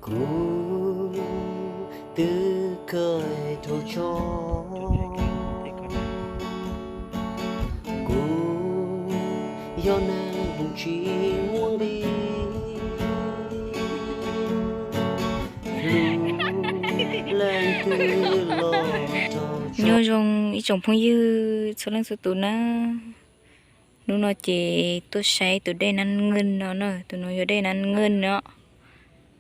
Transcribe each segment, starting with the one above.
Kuv twb kawg dhau tso, kuv yog neeg tsis muaj nqis, hlub leej twg los rau tso. Nyob zoo ib tsoom phooj ywg txhua leej txhua tus na. Hnub no ces tuaj saib tus dej Nab Nkeej no na, tus no yog dej Nab Nkeej no,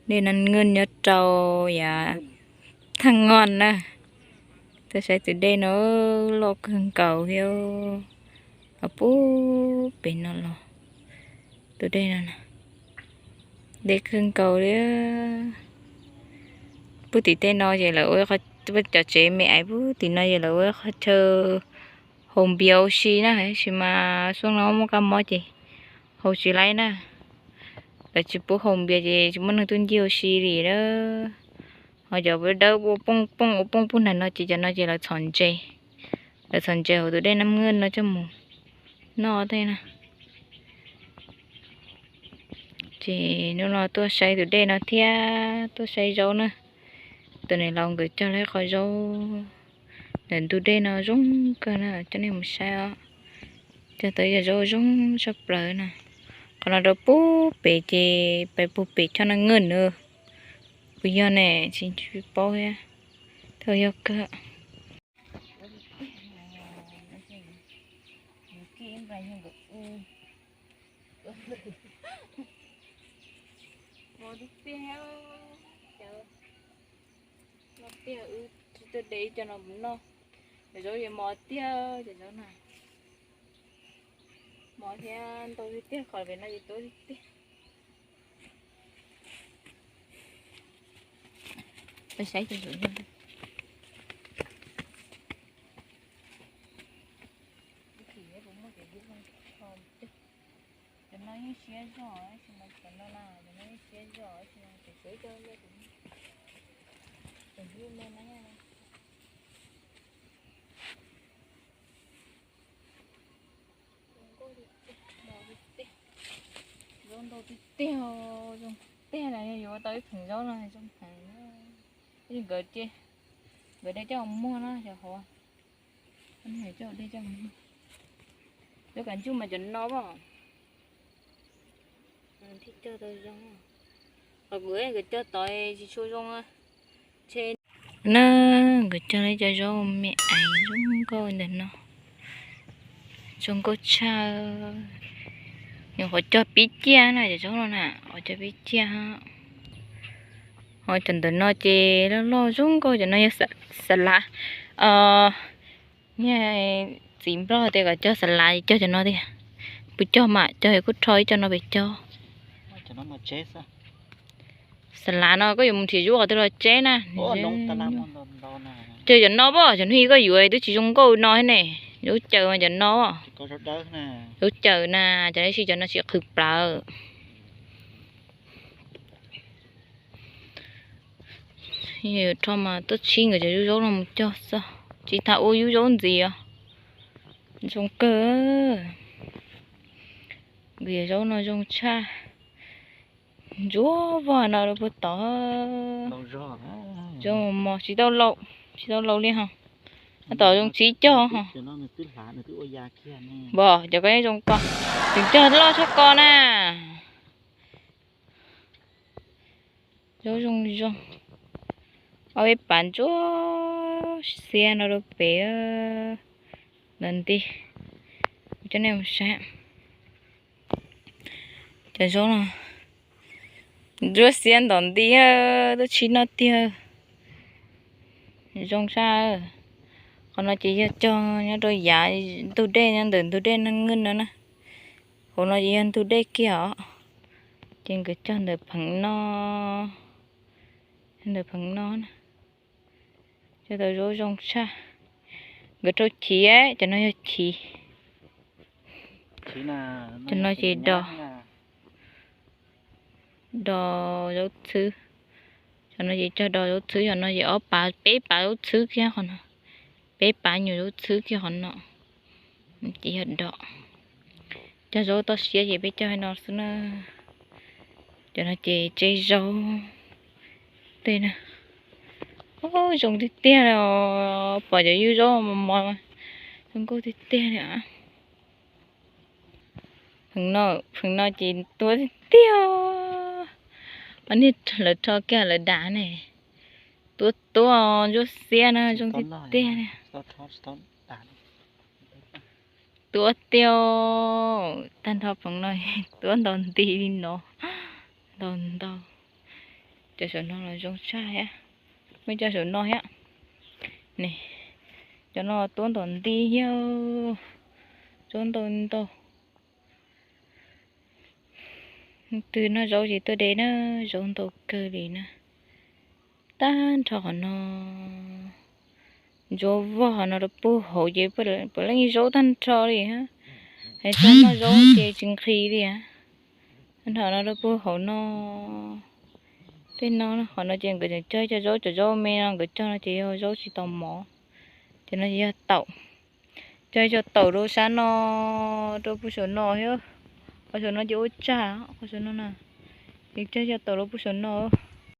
dej Nab Nkeej nyob rau yav Thaj Ngoj na. Tuaj saib tus dej no loj kawg nkaus thiab, los puag pem no los tus dej no, dej kawg nkaus li. Puag tim tej no ces lawv ua, cov tsev me aiv puag tim no ces lawv ua qhov chaw haus npias ua si na, tab sis mas xyoo no muaj kab mob ces haus tsis laib na. Lawv tsis pub haus npias ces tsis muaj neeg tuaj ncig ua si li na. Ho cov dawb ua pooj pooj ua pooj puag nram no ces cov no ces lawv txhom ntses, lawv txhom ntses hauv tus dej Nab Nkeej no coj mus noj tej na. Ces hnub no tuaj saib tus dej no thiab tuaj saib zaub na. Tus niam laus nkawd cog lawv qhov zaub ntawm ntug dej no zoo kawg na, coj nej mus saib os. Cog tau ib co zaub zoo tshaj plaws na. Qhov no rau puag pem ces pais puag pem choj Nab Nkeej na. Puas yog ne, tsis paub thiab, thaum yog kawg. Mos tiag, mos tiag, wb tsis tuaj de cov no mus noj. Cov zaub yeej mos tiag, cov zaub na mos thiab ntau tiag tiag, qhov pem no ces tuab tiag tiag. Peb saib cov zaub no. Cov no yeej siab zog, tab sis mas cov no na, cov no yeej siab zog, tab sis mas cov suav cov no, cov no na. Zoo nkauj tiag tiag, zoo ntau tiag tiag, zoo tiag na, yog yuav ua tau ib pheem zaub no zoo heev. Nkawd, nkawd de coj mus muag na cov hauv, coj de coj mus muag. Cov kav ncuj mas cov no pom. Thiaj cog tau zoo. Qhov kuv nkawd cog tod tsis tshua zoo. Ntshe na, nkawd cog lawv cov zaub me aiv zoo nkauj ntawm no, zoo nkauj tshaj. Nyuam qhuav cog pib ciaj na, cov zaub no na, qhuav cog pib ciaj. Ho cov ntawm no ces loj loj zoo nkauj, cov no yog xas lav. Niag txiv Nplog tias kom cog xas lav, cog cov no tiag. Puas cog mas cog, kuj rho ib co no pem cog. Xas lav no koj yuav mus nrhiav zuj qhov twg los tseb na. Cog cov no pom, cov no koj yuav twb tsis zoo nkauj no thiab ne. Zaub caws mas cov no, zaub caws na, cov no tsis, cov no tsis qhwv plawv. Rho mas tuaj tshib nkawd cov yub zaub no mus cog xwb, tsis tas ua yub zaub ntxiv os. Zoo kawg. Nkawd cov zaub no zoo tshaj. Ntsuab vog no rau puag tod. Zoo mos tsis tau laus, tsis tau laus li ho. Tab tom zoo tshib cog ho. Npog cov ko yeej zoo ko, tseem cog loj tshaj ko na. Zaub zoo zoo. Ob peb pav ntsuab xiab no rau pem ntawm nti. Kuv coj nej mus saib cov zaub no. Ntsuab xiab ntom nti, tuaj tshib noj tiag. Zoo sab. Qhov no ces yog cog nyob rau yav ntug dej, nyob ntawm ntug dej Nab Nkeej no na. Hauv no ces yog ntug dej kiag os. Ces nkawd cog ntawm pheem no, ntawm pheem no na. Cog tau zaub zoo tshaj. Nkawd rau chiv, cov no yog chiv. Cov no ces dos, dos zaub txhwb. Cov no ces cog dos zaub txhwb, cov no ces ob pav peb pav zaub txhwb kiag qhov no. Peb pav nyuam zaub txhwb kiag qhov no. Ces yog dos. Cog zaub toj siab ces peb cog no xwb na. Cov no ces tseb zaub, Tej na, zoo tiag tiag li os, pom cov yub zaub mos mos, zoo nkauj tiag tiag li. Pheem no ces tuab tiag tiag, niag lawv rho kiag lawv dav ne, tuab tuab ntsuab xiab na, zoo tiag tiag li. Tuab tiag, tag nrho pheem no tuab ntaus nti li no, ntaus ntau. Cov saum no los zoo tshaj thiab, muaj cov saum no thiab. Ne, cov no tuab ntaus nti thiab, tuab ntau ntau. Twg noj zaub ces tuaj de na, zaub ntau kawg li na. Tag nrho qhov no, ntsuab vog qhov no rau puag hauv ces puav leej zaub tag nrho li. Hais txog noj zaub ces tsis nqhis li. Tag nrho no rau puag hauv no. Tej no qhov no ces nkawd tseem cog cov zaub, cov zaub me no nkawd cog no ces yog zaub tsis tau mov. Ces no ces yog taum. Cog cov taum rau sab no, rau puag saum no thiab. Qhov saum no ces ua tsag, qhov saum no na. Ces cog cov taum rau puag saum no.